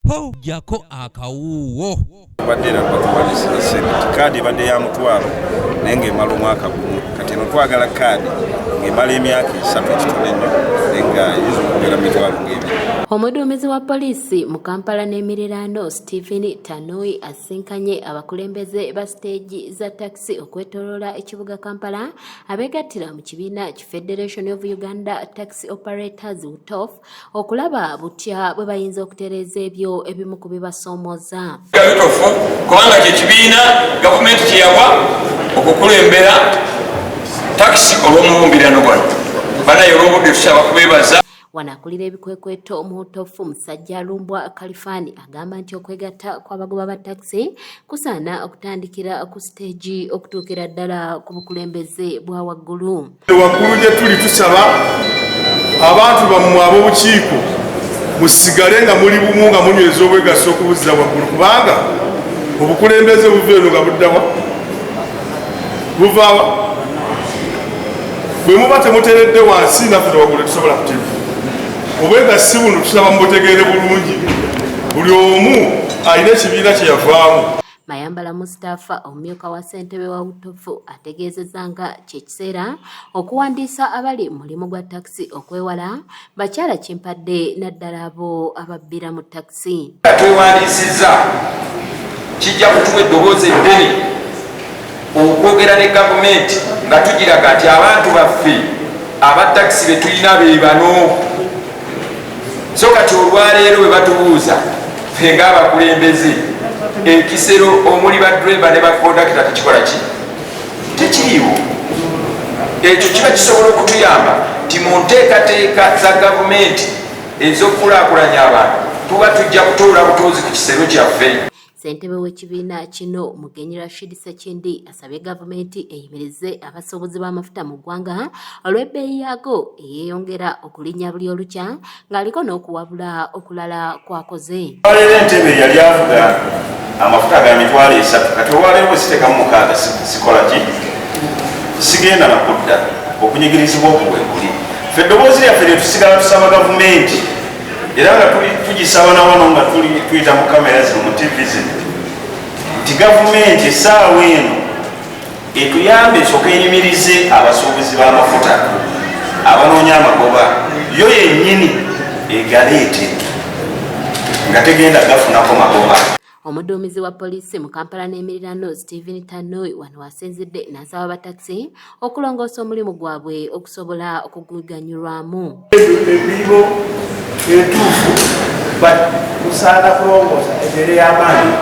Ho, ggyako akawuuwo. Tubadde era batuwandiisiza ssente nti kaadi ebadde ya 500 naye ng'emala omwaka gumu. Kati eno twagala kaadi ng'emala emyaka 3, ekitono ennyo, naye nga eyinza okubeera mu mitwalo ng'ebiri. Omuduumizi wa poliisi mu Kampala n'emiriraano Stephen Tanui asisinkanye abakulembeze ba siteegi za takisi okwetooloola ekibuga Kampala abeegattira mu kibiina ki Federation of Uganda Taxi Operators UTOF okulaba butya bwe bayinza okutereeza ebyo ebimu ku bibasoomooza. UTOF kubanga kye kibiina gavumenti kye yawa okukulembera takisi olw'omubumbirano gwano. Banaye olw'obudde tusaba kubeebaza. Wano akulira ebikwekweto mu UTOF Musajja Lumbwa Kalifani agamba nti okwegatta kw'abagoba ba takisi kusaana okutandikira ku siteegi okutuukira ddala ku bukulembeze bwa waggulu. Waggulu gye tuli tusaba abantu bammwe ab'obukiiko musigale nga muli bumu nga munyweza obwegassi okubuzza waggulu, kubanga obukulembeze buva eno nga buddawa buvaawa. Bwe muba temuteredde wansi naffe waggulu tetusobola kuteeka. Obwegassi buno tusaba mubutegeere bulungi, buli omu alina ekibiina kye yavaamu. Mayambala Mustafa omumyuka wa ssentebe wa UTOF ategeezezza nga kye kiseera okuwandiisa abali mu mulimu gwa takisi okwewala bakyala kimpadde naddala abo ababbira mu takisi. Twewandiisizza kijja kutuwa eddoboozi eddene okwogera ne gavumenti nga tugiraga nti abantu baffe aba takisi be tulina be bano. So kati olwaleero bwe batubuuza ffe ng'abakulembeze ekisero omuli ba driver ne ba kondakita tekikola ki? Tekiriiwo. Ekyo kiba kisobola okutuyamba nti mu nteekateeka za gavumenti ez'okukulaakulanya abantu tuba tujja kutoola butoozi ku kisero kyaffe. Ssentebe w'ekibiina kino Mugenyi Rashid Ssekindi asabye gavumenti eyimirize abasuubuzi b'amafuta mu ggwanga olw'ebbeeyi yaago eyeeyongera okulinnya buli olukya ng'aliko n'okuwabula okulala kw'akoze. Olwaleero entebe yali avuga amafuta ga 30,000, kati olwaleero bwe siteekamu 6 sikola ki? Sigenda na kudda. Okunyigirizibwa okwo bwe kuli. Ffe eddoboozi lyaffe lye tusigala tusaba gavumenti, era nga tugisaba na wano nga tuyita mu kamera zino mu TV zino nti gavumenti essaawa eno etuyambe esooka eyimirize abasuubuzi b'amafuta abanoonya amagoba, yo yennyini egaleete nga tegenda gafunako magoba. Omuduumizi wa poliisi mu Kampala n'emiriraano Stephen Tanui wano asinzidde n'asaba batakisi okulongoosa omulimu gwabwe okusobola okuguganyulwamu. Emirimu entuufu musaana kulongoosa ebeere y'amaanyi,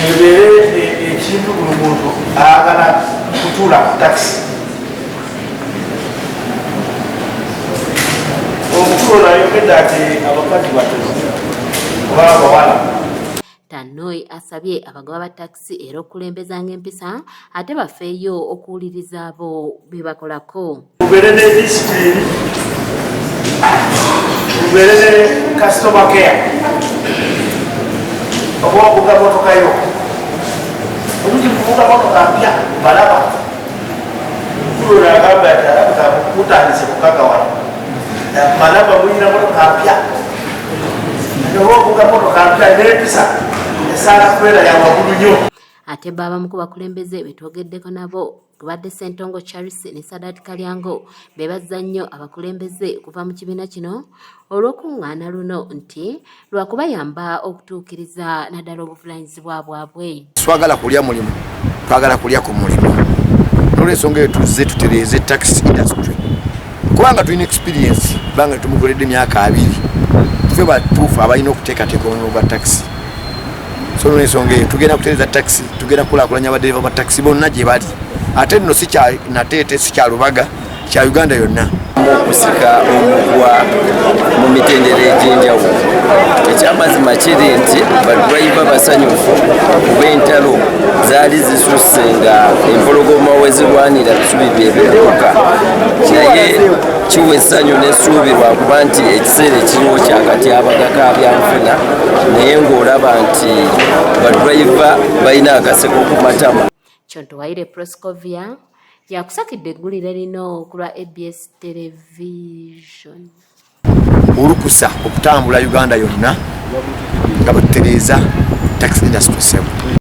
ebeere ekintu buli muntu ayagala kutuula ku takisi. Omukulu ono ayogedde ati abakazi batono oba abawala. Tanoi asabye abagoba ba takisi era okukulembezanga empisa ate bafeeyo okuwuliriza abo be bakolako. Mubeere ne disipulini, mubeere ne customer care. Oba ovuga motoka yo, oluti kuvuga motoka mpya balaba. Omukulu ono agamba nti alabika mutandise kukagawala. Malaba mulina motoka mpya. Oba ovuga motoka mpya n'empisa esaala kubeera ya waggulu nnyo. Ate bo abamu ku bakulembeze be twogeddeko nabo kubadde Ssentongo Charles ne Sadat Kalyango beebazza nnyo abakulembeze okuva mu kibiina kino olw'okuŋŋaana luno nti lwakubayamba okutuukiriza naddala obuvunaanyizibwa bwabwe. Twagala kulya mulimu, twagala kulya ku mulimu. N'olwensonga eyo tuzze tutereeze taxi industry kubanga tulina experience, kubanga tumukoledde emyaka 20, ffe batuufu abalina okuteekateeka omulimu gwa taxi. So n'olwensonga eyo tugenda kutereeza taxi, tugenda kukulaakulanya abadereva ba taxi bonna gye bali. Ate nno si kya Nateete, si kya Lubaga, kya Uganda yonna. Okusika omugwa mu mitendera egy'enjawulo. Ekyamazima kiri nti badriver basanyufu kuba entalo zaali zisusse nga empologoma we zirwanira bisubi bye bidduka, naye kiwa essanyu n'essuubi lwakuba nti ekiseera ekiriwo kyakatyabaga ka byanfuna, naye ng'olaba nti badriver balina akaseko ku matama. Kyontowaire Proscovia yakusakidde eggulire lino ku lwa ABS Television. Olukusa okutambula Uganda yonna nga bwetutereeza taxi industry. Sebo.